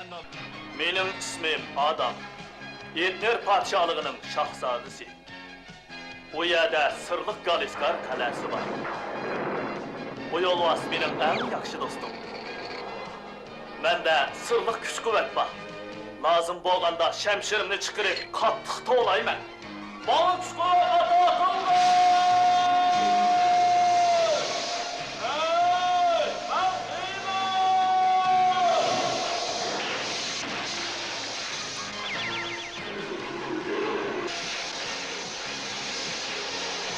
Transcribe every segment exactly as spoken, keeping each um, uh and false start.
مېنىڭ ئىسمىم ئادام. ئېتنېر پادىشاھلىقىنىڭ شاھزادىسى. ئۇ يەردە سىرلىق گالىسكار قەلئەسى بار. بۇ يولۋاس مېنىڭ ئەڭ ياخشى دوستۇم. مەندە سىرلىق كۈچ-قۇۋۋەت بار. لازىم بولغاندا شەمشىرىمنى چىقىرىپ قاتتىق توۋلايمەن. ماڭا چوقۇم ئاتا قىلدى! ھەي، مەن دەيمەن!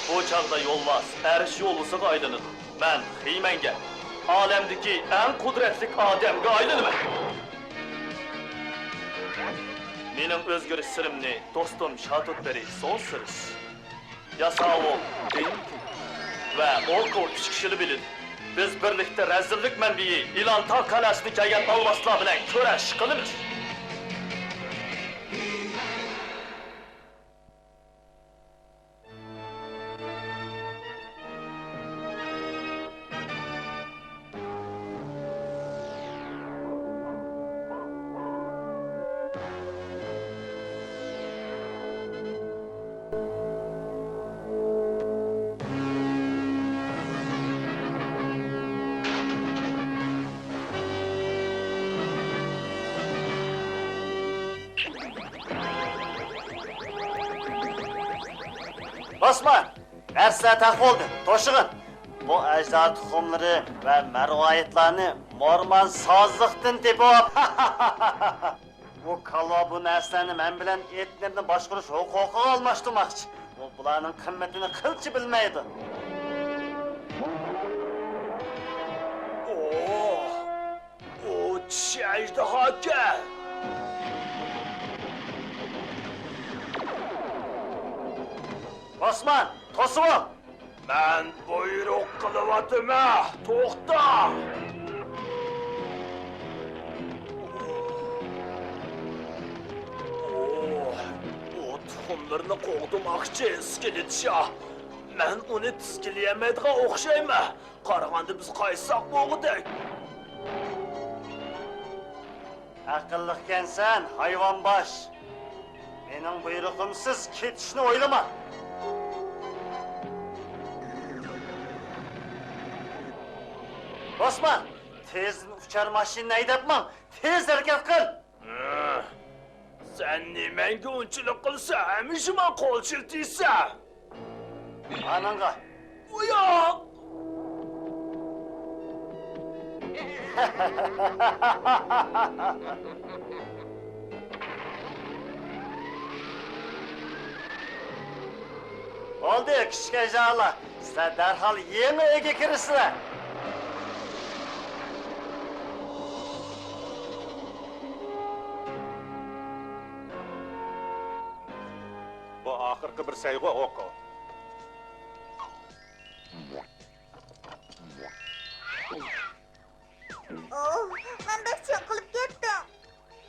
بۇ چاغدا يولۋاس ئەرش يولۋىسىغا ئايلىنىدۇ. مەن خىمەنگە، ئالەمدىكى ئەڭ قۇدرەتلىك ئادەمگە ئايلىنىمەن. مېنىڭ ئۆزگىرىش سىرىمنى دوستۇم شاتۇتبېرى سون سىرىس، ياساۋۇل دېنكىن ۋە ئوكو ئۈچ كىشىلا بىلىدۇ. بىز بىرلىكتە رەزىللىك مەنبىيى ئىلانتا قەلئەسىدىن كەلگەن ئالۋاستىلار بىلەن كۈرەش قىلىمىز. باسما! نەرسىلەر تەق بولدى، توشۇغىن! بۇ ئەجدىھا تۇخۇملىرى ۋە مەرۋايىتلارنى مورمان سازلىقتىن تېپىۋاپ. بۇ كالۋا بۇ نەرسىلەرنى مەن بىلەن ئېتنېرنى باشقۇرۇش ھوقۇقىغا ئالماشتۇرماقچى. ئۇ بۇلارنىڭ قىممىتىنى قىلچە بىلمەيدۇ. ئوھ! ئۇ چىشى ئەجدىھاكەن! باسمان، توسۇۋال! مەن بۇيرۇق قىلىۋاتىمەن، توختا! ئۇ تۇخۇملىرىنى قوغدىماقچى، ئىسكىلىت شاھ. مەن ئۇنى تىزگىنلىيەلمەيدىغان ئوخشايمەن. قارىغاندا بىز قايتساق بولغۇدەك. ئەقىللىقكەنسەن، ھايۋان باش. مېنىڭ بۇيرۇقۇمسىز كېتىشنى ئويلىما. باسمان، تېزدىن ئۇچار ماشىنىنى ھەيدەپ ماڭ. تېز ھەرىكەت قىل! سەن نېمەڭگە ئۇنچىلىك قىلسا، ھەمىشە ماڭا قول شىلتىيسەن! ئاناڭغا. ئۇياق! بولدى، كىچىك ئەجدىھالار، سىلەر دەرھال يېڭى ئۆيگە كىرىسىلەر. بۇ ئاخىرقى بىر سەيغۇ ئوقۇ. ئوھ، مەن بەك چىڭقىلىپ كەتتىم.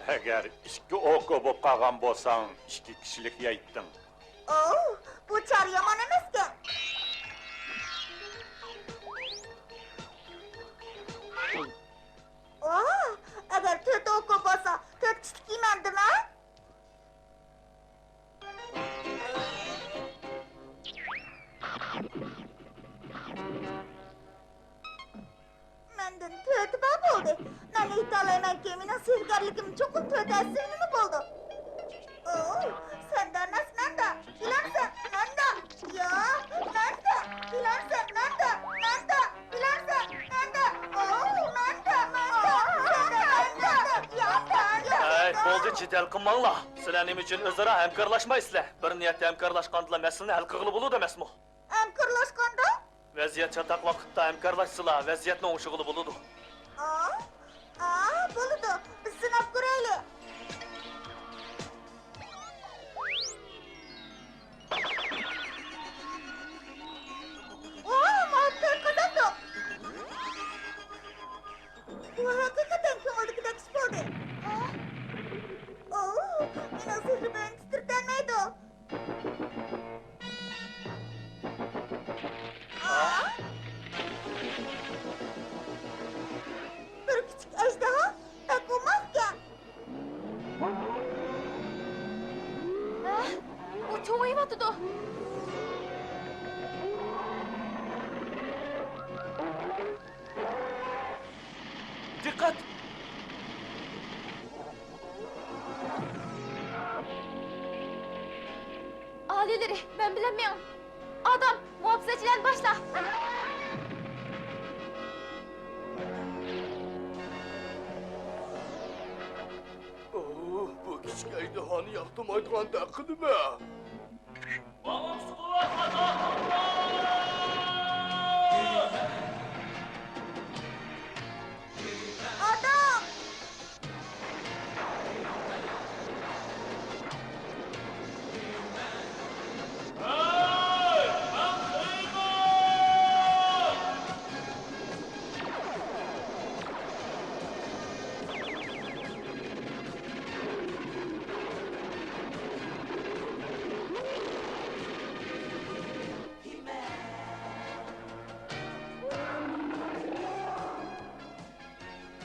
ئەگەر ئىككى ئوكو بولۇپ قالغان بولساڭ، ئىككى كىشىلىك يەيتتىڭ. ئوھ، بۇ چارە يامان ئەمەسكەن. ئوھ، ئەگەر تۆت ئوكو بولسا، تۆت كىشىلىك يېمەمدىمەن؟ مەندىن تۆتى بار بولدى. مەن ئېيتالايمەنكى، مېنىڭ سېھىرگەرلىكىم چوقۇم تۆت ھەسسىنىمۇ بولىدۇ. ئوۋ، سەردار ئەمەس، مەندە. ئىلانسەن، مەندە. ياق، مەندە. ئىلانسەن، مەندە. مەندە. ئىلانسەن، مەندە. ئوۋ، مەندە، مەندە. مەندە، مەندە. ياق، مەندە. ھەي، بولدى، جېدەل قىلماڭلار. سىلەر نېمە ئۈچۈن ئۆزئارا ھەمكارلاشمايسىلەر؟ بىر نىيەتتە ھەمكارلاشقاندىلا مەسىلىنى ھەل قىلغىلى بولىدۇ ئەمەسمۇ؟ ھەمكارلاشقاندا؟ ۋەزىيەت چاتاق ۋاقىتتا ھەمكارلاشسىلا، ۋەزىيەتنى ئوڭشىغىلى بولىدۇ. ئا، ئا، بولىدۇ. بىز سىناپ كۆرەيلى. ئو، مۇۋەپپەقىيەت قازاندۇق. بۇ ھەقىقەتەن كۆڭۈلدىكىدەك ئىش بولدى. ھە؟ ئو، مېنىڭ سېھرىي بۆيۈم تىترىتەلمەيدۇ. مېڭ. ئادام، مۇھاپىزەتچىلەرنى باشلا. ئوھ، بۇ كىچىك ئەجدىھانى ياقتۇرمايدىغاندەك قىلىمەن. ئادام!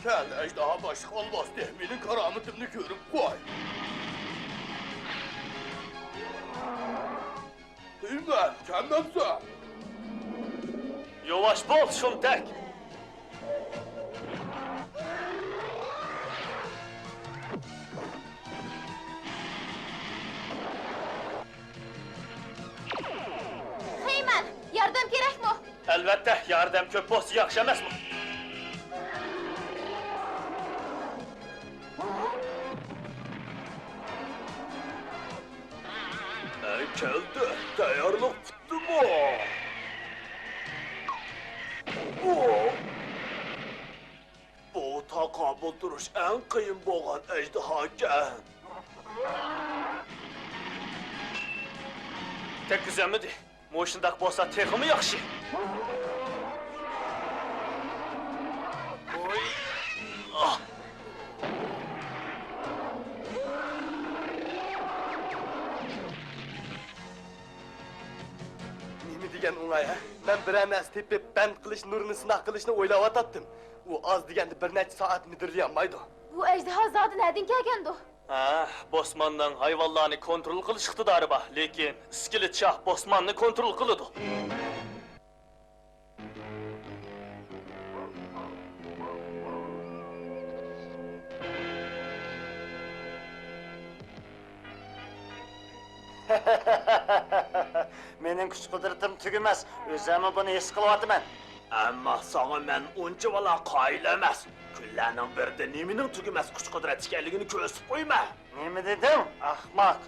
كەل، ئەجدىھا باشلىق ئالۋاستى، مېنىڭ كارامىتىمنى كۆرۈپ قوي. ھىمەن، كەلمەمسەن؟ ياۋاش بول، شۇمتەك! خېيمەن، ياردەم كېرەكمۇ؟ ئەلۋەتتە، ياردەم كۆپ بولسا ياخشى ئەمەسمۇ؟ ئەي، كەلدى، تەييارلىق پۈتتىمۇ؟ بۇ تاقابىل تۇرۇش ئەڭ قىيىن بولغان ئەجدىھاكەن. تەگكۈزەلمىدى. مۇشۇنداق بولسا تېخىمۇ ياخشى. ۋوي. ئاھ. نېمە دېگەن ئوڭاي، ھە؟ مەن بىرەر نەرسە تېپىپ، بەند قىلىش نۇرىنى سىناق قىلىشنى ئويلاۋاتاتتىم. ئۇ ئاز دېگەندە بىر نەچچە سائەت مىدىرلىيالمايدۇ. بۇ ئەجدىھا زادى نەدىن كەلگەندۇ؟ ھە، بوسماننىڭ ھايۋانلارنى كونترول قىلىش ئىقتىدارى بار، لېكىن ئىسكىلىت شاھ بوسماننى كونترول قىلىدۇ. مېنىڭ كۈچ-قۇدرىتىم تۈگىمەس، ئۆزۈممۇ بۇنى ھېس قىلىۋاتىمەن. ئەمما ساڭا مەن ئۇنچىۋالا قايىل ئەمەس. كۈنلەرنىڭ بىرىدە نېمىنىڭ تۈگىمەس كۈچ-قۇدرەت ئىكەنلىكىنى كۆرسىتىپ قويىمەن. نېمە دېدىڭ، ئەخمەق؟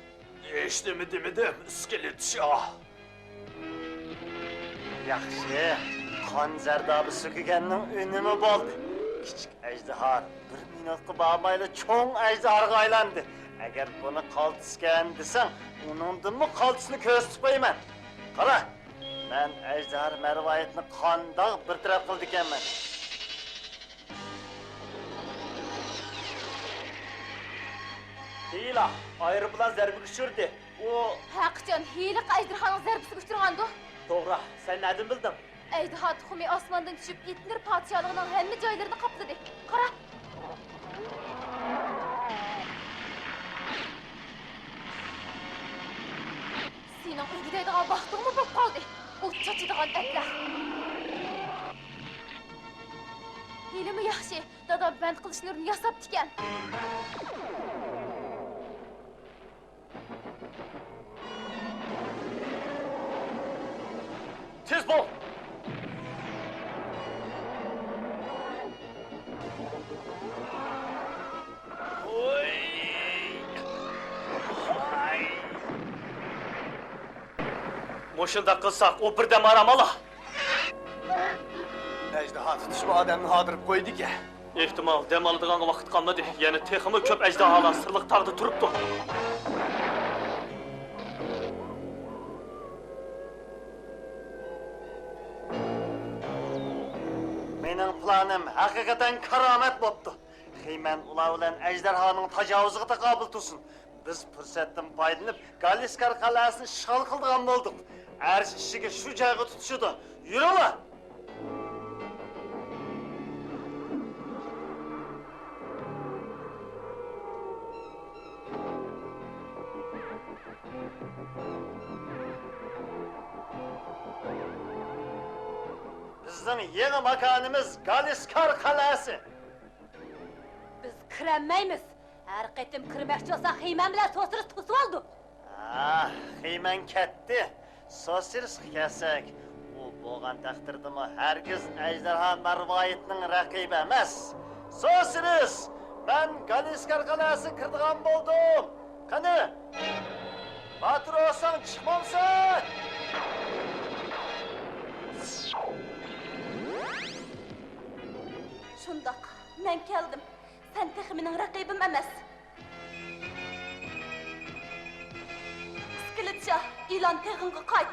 ھېچنېمە دېمىدىم، ئىسكىلىت شاھ. ياخشى، قان زەردابى سۈكۈگەننىڭ ئۈنۈمى بولدى. كىچىك ئەجدىھا بىر مىنۇتقا بارمايلا چوڭ ئەجدىھاغا ئايلاندى. ئەگەر بۇنى قالتىسكەن دېسەڭ، ئۇنىڭدىنمۇ قالتىسىنى كۆرسىتىپ قويىمەن. قارا، مەن ئەجدىھا مەرۋايىتنى قانداق بىر تەرەپ قىلىدىكەنمەن. ھېلىلا ئايروپىلان زەربىگە ئۇچرىدى. ئۇ ھەرقاچان ھېلىقى ئەجدىھانىڭ زەربىسىگە ئۇچرىغاندۇ؟ توغرا، سەن نەدىن بىلدىڭ؟ ئەجدىھا تۇخۇمى ئاسماندىن چۈشۈپ، ئېتنېر پادىشاھلىقىنىڭ ھەممە جايلىرىنى قاپلىدى. قارا! سېنىڭ ئۆگىدەيدىغان ۋاقتىڭمۇ بولۇپ قالدى، ئوت چاچىدىغان ئەتلەر! ھېلىمۇ ياخشى، دادام بەند قىلىش نۇرىنى ياساپتىكەن. تېز بول! مۇشۇنداق قىلساق، ئۇ بىردەم ئارام ئالا. ئەجدىھا تۇتۇشمۇ ئادەمنى ھاردۇرۇپ قويىدىكەن. ئېھتىمال، دەم ئالىدىغانغا ۋاقىت قالمىدى. يەنە تېخىمۇ كۆپ ئەجدىھالار سىرلىق تاغدا تۇرۇپتۇ. مېنىڭ پىلانىم ھەقىقەتەن كارامەت بوپتۇ. خېيمەن ئۇلار بىلەن ئەجدىھانىڭ تاجاۋۇزىغا تاقابىل تۇرسۇن. بىز پۇرسەتتىن پايدىلىنىپ، گالىسكار قەلئەسىنى ئىشغال قىلىدىغان بولدۇق. ئەرش ئىشىكى شۇ جايغا تۇتىشىدۇ. يۈرۈڭلار! بىزنىڭ يېڭى ماكانىمىز گالىسكار قەلئەسى. بىز كىرەلمەيمىز. ھەر قېتىم كىرمەكچى بولساق، خېيمەن بىلەن سوتسېرس توسۇۋالىدۇ. ھا، خېيمەن كەتتى. سوسىرىسقا كەلسەك، ئۇ بولغان تەقدىردىمۇ ھەرگىز ئەجدىھا مەرۋايىتنىڭ رەقىبى ئەمەس. سوسىرىس، مەن گالىسكار قەلئەسىگە كىرىدىغان بولدۇم. قېنى، باتۇر ئوساڭ چىقمامسەن؟ شۇنداق، مەن كەلدىم. سەن تېخى مېنىڭ رەقىبىم ئەمەس. ئىسكىلىت شاھ، ئىلان تېغىڭغا قايت.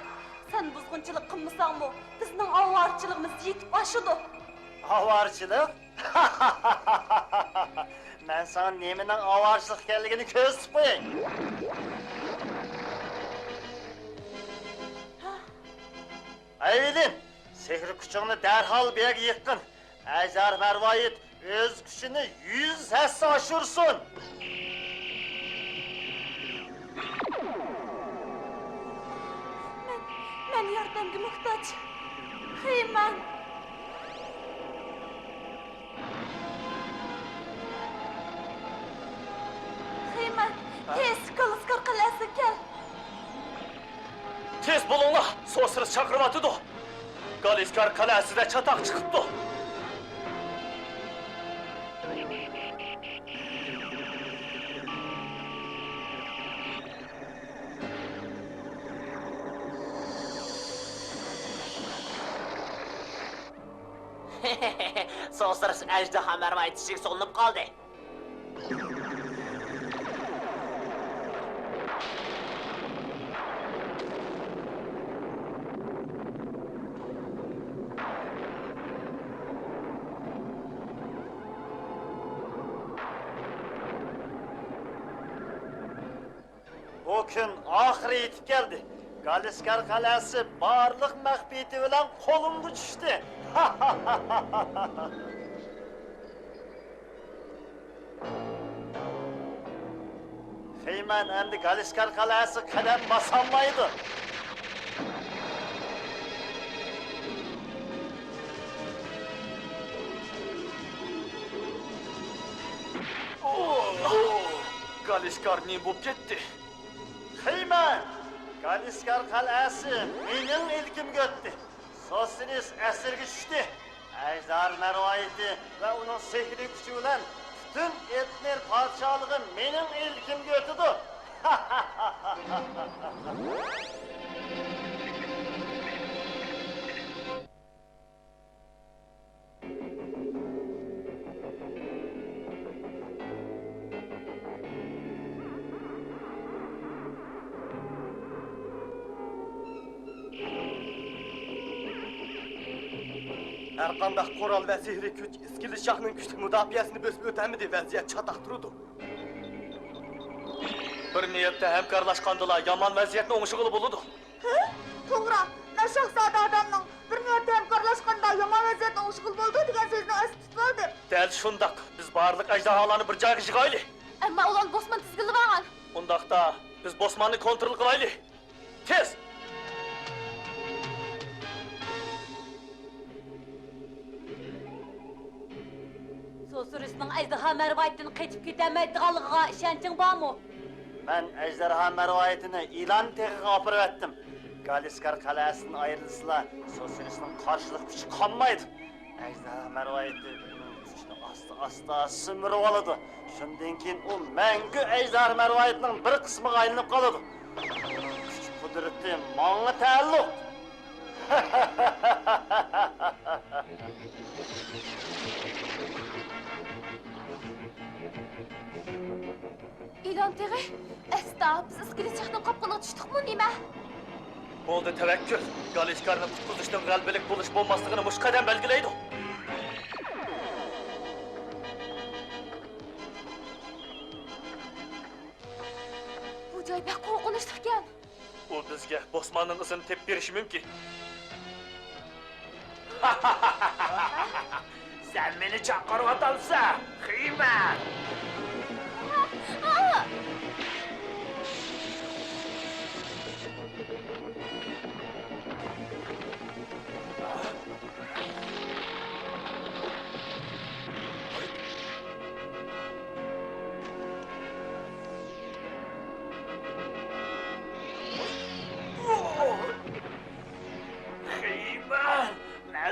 سەن بۇزغۇنچىلىق قىلمىساڭمۇ، بىزنىڭ ئاۋارىچىلىكىمىز يېتىپ ئاشىدۇ. ئاۋارىچىلىق؟ مەن ساڭا نېمىنىڭ ئاۋارىچىلىق ئىكەنلىكىنى كۆرسىتىپ قوياي. ئەيلىن، سېھرىي كۈچۈڭنى دەرھال بۇ يەرگە يىغقىن. ئەجدىھا مەرۋايىت ئۆز كۈچىنى يۈز ھەسسە ئاشۇرسۇن. مەن، مەن ياردەمگە موھتاج. خېيمەن. خېيمەن، تېز، گالىسكار قەلئەسىگە كەل. تېز بولۇڭلار، سوسىرىس چاقىرىۋاتىدۇ. گالىسكار قەلئەسىدە چاتاق چىقىپتۇ. سوسىرىس ئەجدىھا مەرۋايىتى ئىچىگە سولىنىپ قالدى. بۇ كۈن ئاخىرى يېتىپ كەلدى. گالىسكار قەلئەسى بارلىق مەخپىيىتى بىلەن قولۇمغا چۈشتى. خېيمەن ئەمدى گالىسكار قەلئەسىگە قەدەم باسالمايدۇ. گالىسكار نېمە بولۇپ كەتتى؟ خېيمەن! گالىسكار قەلئەسى مېنىڭ ئىلكىمگە ئۆتتى. سوسىرىس ئەسىرگە چۈشتى. ئەجدىھا مەرۋايىتى ۋە ئۇنىڭ سېھرىي كۈچى بىلەن پۈتۈن ئېتنىر پادىشاھلىقى مېنىڭ ئىلكىمگە ئۆتىدۇ. ھەرقانداق قورال ۋە سېھرىي كۈچ ئىسكىلىت شاھنىڭ كۈچلۈك مۇداپىئەسىنى بۆسۈپ ئۆتەلمىدى، ۋەزىيەت چاتاق تۇرىدۇ. بىر نىيەتتە ھەمكارلاشقاندىلا يامان ۋەزىيەتنى ئوڭشىغىلى بولىدۇ. ھە؟ توغرا، مەن شاھزادە ئادەمنىڭ بىر نىيەتتە ھەمكارلاشقاندا يامان ۋەزىيەتنى ئوڭشىغىلى بولىدۇ دېگەن سۆزنى ئەستە تۇتۇۋالدىم. دەل شۇنداق، بىز بارلىق ئەجدىھالارنى بىر جايغا يىغايلى. ئەمما ئۇلارنى بوسمان تىزگىنلىۋالغان. ئۇنداقتا، بىز بوسماننى كونترول قىلايلى. تېز! سوسۇرۇسنىڭ ئەجدىھا مەرۋايىتتىن قېچىپ كېتەلمەيدىغانلىقىغا ئىشەنچىڭ بارمۇ؟ مەن ئەجدىھا مەرۋايىتىنى ئىلان تېغىغا ئاپىرىۋەتتىم. گالىسكار قەلئەسىدىن ئايرىلسىلا، سوسۇرۇسنىڭ قارشىلىق كۈچى قالمايدۇ. ئەجدىھا مەرۋايىتى ئۇنىڭ كۈچىنى ئاستا-ئاستا سۈمۈرۈۋالىدۇ. شۇندىن كېيىن ئۇ مەڭگۈ ئەجدىھا مەرۋايىتىنىڭ بىر قىسمىغا ئايلىنىپ قالىدۇ. ئۇنىڭ كۈچ-قۇدرىتى ماڭا تەئەللۇق. ئىلان تېغى؟ ئەستا، بىز ئىسكىلىت شاھنىڭ قاپقىنىغا چۈشتۇقمۇ نېمە؟ بولدى، تەۋەككۈل. گالىسكارنى قۇتقۇزۇشنىڭ غەلىبىلىك بولۇش بولماسلىقىنى مۇشۇ قەدەم بەلگىلەيدۇ. بۇ جاي بەك قورقۇنچلۇق ئىكەن. ئۇ بىزگە بوسماننىڭ ئىزىنى تېپىپ بېرىشى مۇمكىن. سەن مېنى چاقىرىۋاتامسەن، خېيمەن؟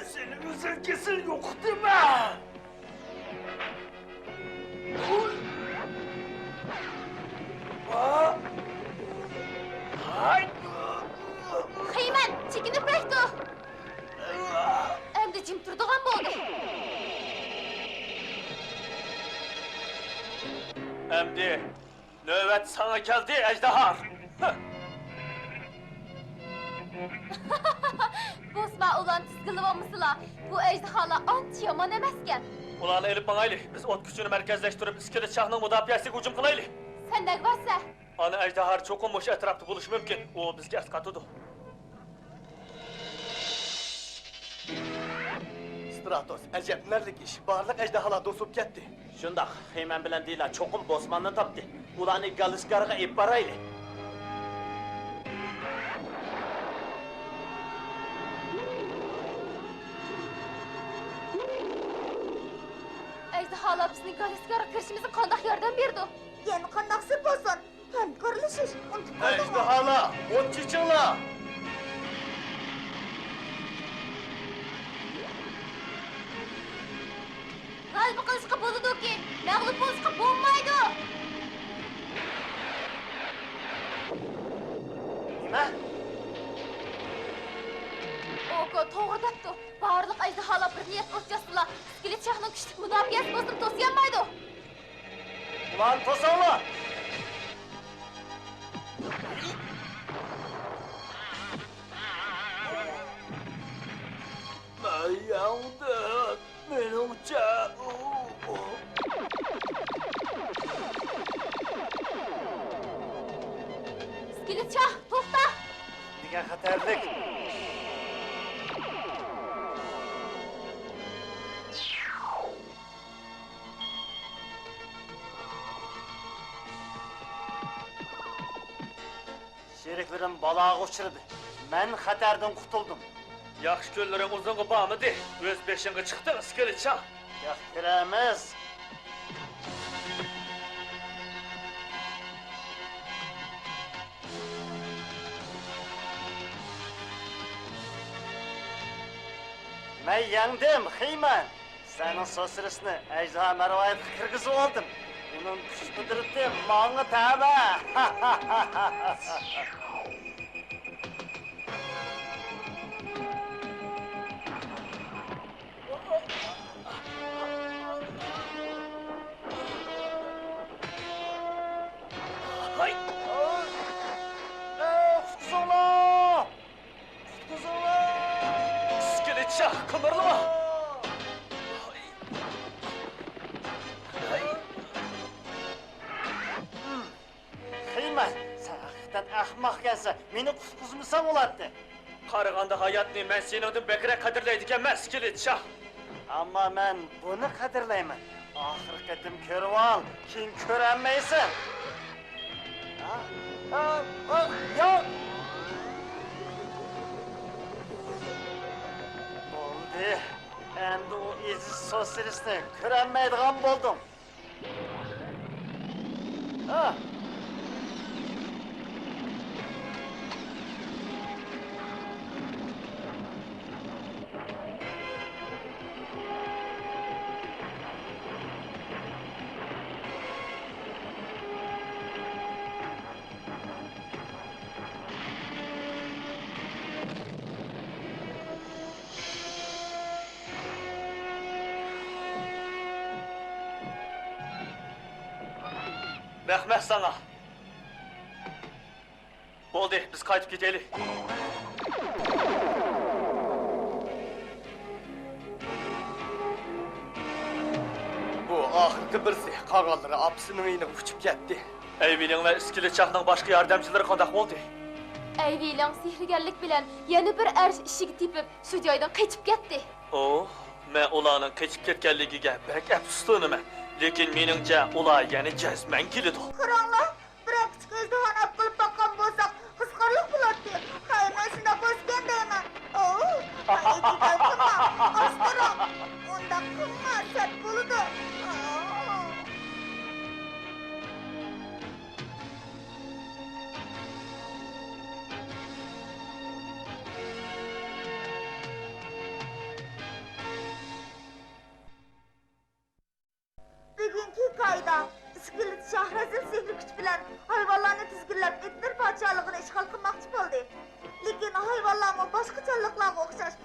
سېنى ئۈزۈل-كېسىل يوقىتىمەن! خېيمەن، چېكىنىپ بېرەيتۇ! ئەمدى جىم تۇرىدىغان بولدى. ئەمدى نۆۋەت ساڭا كەلدى، ئەجدىھا! بوسما ئۇلارنى تىزگىنلىۋالمىسىلا، بۇ ئەجدىھالار ئانچە يامان ئەمەسكەن. ئۇلارنى ئېلىپ ماڭايلى، بىز ئوت كۈچىنى مەركەزلەشتۈرۈپ، ئىسكىلىت شاھنىڭ مۇداپىئەسىگە ھۇجۇم قىلايلى. سەن نەگە بارىسەن؟ ئانا ئەجدىھا چوقۇم مۇشۇ ئەتراپتا بولۇشى مۇمكىن، ئۇ بىزگە ئەسقاتىدۇ. ستراتوس، ئەجەب نەرلىك ئىش، بارلىق ئەجدىھالار توسۇپ كەتتى. شۇنداق، خېيمەن بىلەن دىلا چوقۇم بوسماننى تاپتى. ئۇلارنى گالىسكارغا ئېلىپ بارايلى. ئەجدىھالار بىزنىڭ گالىسكارغا كىرىشىمىزگە قانداق ياردەم بېرىدۇ؟ يەنە قانداقسى بولسۇن، ھەمكارلىشىش ئۇنتۇپ قالدىڭمۇ؟ ئەجدىھالار، ئوت چېچىڭلار! غەلىبە قىلىشقا بولىدۇكى، مەغلۇپ بولۇشقا بولمايدۇ! نېمە؟ ئوكو توغرا دەپتۇ. بارلىق ئەجدىھالار بىر نىيەتتە ئوت چاچسىلا، ئىسكىلىت شاھنىڭ كۈچلۈك مۇداپىئەسى بولسىمۇ توسىيالمايدۇ. ئۇلارنى توساڭلار! مەن يەڭدىم، مېنىڭچە. ئىسكىلىت شاھ، توختا! دېگەن خەتەرلىك. شېرىكلىرىم بالاغا ئۇچرىدى. مەن خەتەردىن قۇتۇلدۇم. ياخشى كۈنلىرىڭ ئۇزۇنغا بارمىدى. ئۆز بېشىڭغا چىقتىڭ، ئىسكىلىت شاھ. ياق، كۆرەرمىز. مەن يەڭدىم، خېيمەن. سېنىڭ سوسىرىسنى ئەجدىھا مەرۋايىتىگە كىرگۈزۈۋالدىم. ئۇنىڭ كۈچ-قۇدرىتى ماڭا تەۋە. ھاي! ئەي، قۇتقۇزۇڭلار! قۇتقۇزۇڭلار! ئىسكىلىت شاھ، قىمىرلىما! خېيمەن، سەن ھەقىقەتەن ئەخمەقكەنسەن، مېنى قۇتقۇزمىساڭ بولاتتى. قارىغاندا ھاياتنى مەن سېنىڭدىن بەكرەك قەدىرلەيدىكەنمەن، ئىسكىلىت شاھ. ئەمما مەن بۇنى قەدىرلەيمەن. ئاخىرقى قېتىم كۆرۈۋال، كېيىن كۆرەلمەيسەن. ھا؟ ھا؟ ھا؟ ياق! بولدى، ئەمدى ئۇ ئېزىز سوسىرىسنى كۆرەلمەيدىغان بولدۇڭ. ھا! رەھمەت ساڭا. بولدى، بىز قايتىپ كېتەيلى. بۇ ئاخىرقى بىرسى، قالغانلىرى ئاپىسىنىڭ يېنىغا ئۇچۇپ كەتتى. ئەيۋېيلىڭ ۋە ئىسكىلىت شاھنىڭ باشقا ياردەمچىلىرى قانداق بولدى؟ ئەيۋېيلىڭ سېھىرگەرلىك بىلەن يەنە بىر ئەرش ئىشىكى تېپىپ، شۇ جايدىن قېچىپ كەتتى. ئوھ، مەن ئۇلارنىڭ قېچىپ كەتكەنلىكىگە بەك ئەپسۇسلىنىمەن. لېكىن مېنىڭچە، ئۇلار يەنە جەزمەن كېلىدۇ. قاراڭلار! بىرەر كىچىك ئەجدىھانى ئاپقىلىپ باققان بولساق، قىزىقارلىق بولاتتى. ھەي، مەن شۇنداق بولسىكەن دەيمەن. ئوۋ، ھەي، جېدەل قىلما، ئاستىراق. ئۇنداق قىلما، سەت بولىدۇ. ئوۋ. شاھ رەزىل سېھرىي كۈچ بىلەن ھايۋانلارنى تىزگىنلەپ، ئېتنېر پادىشاھلىقىنى ئىشغال قىلماقچى بولدى. لېكىن ھايۋانلارمۇ باشقا جانلىقلارغا ئوخشاش